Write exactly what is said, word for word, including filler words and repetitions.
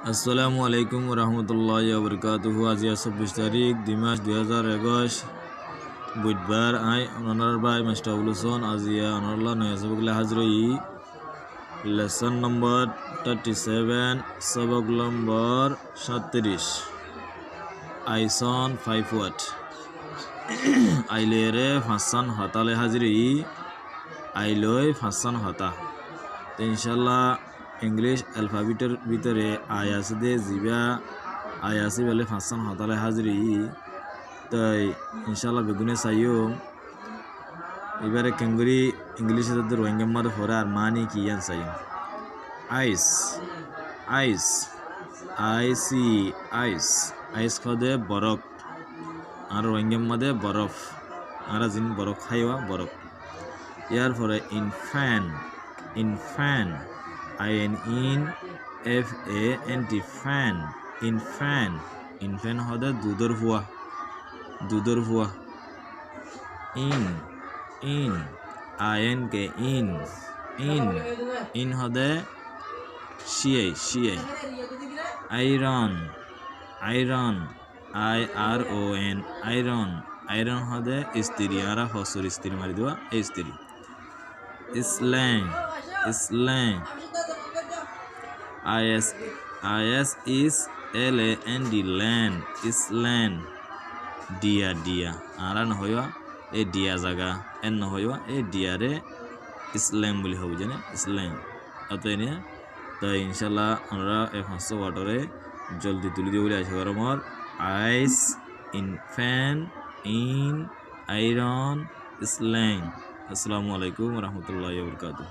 Assalamu alaikum warahmatulláhi wabarakátuhu. Aijja sobbic tarík, dui mac, dui házar ekuic, buitbar. Añí onorar bái Mastor Abul Hosen, aijja onorálla noya sobok loi házir óiyi. Lesson nombor thirty seven, sobok nombor sóttiríc. I son five word. I loiyóre fañssán hotá loi házir óiyi. I loi fañssán hotá. Te incálla English alphabet or bútore I asé dé, zibá I asé íba loi fañssán hotá loi házir óiyi. Toi incálla beggúne saiyum. Ibáre keéngorí English ot Rohingya mazé foré ar maáni ki yían saiyum. Ice, ice, I C E, ice. Ice hoó dé boróf. Añára Rohingya mazé boróf. Añára ziín boróf hái, íba boróf. Yárfore infant, infant, I N in, F A N T, infant, infant. Infant hoó dé dudór fua, dudór fua. In, in, I N K, in, in, in hoó dé cíyai, cíyai. Iron, iron, I R O N, iron. Iron hoó dé istiri, añára hosur istiri mari diba, e istiri. Slang, slang. I S, I S is L A N D, land, slang. Diya, diya. Añára nohoiyúa, e diya zaga, en nohoiyúa, e diyare slang buli hoó, buzóné? Slang. Ótoba eniya, toi incálla onorá e fañssán word ore zoldi tulí diba buli acá gorí mor. Ice, infant, in, iron, slang. Assalamu alaikum warahmatulláhi wabarakátuhu.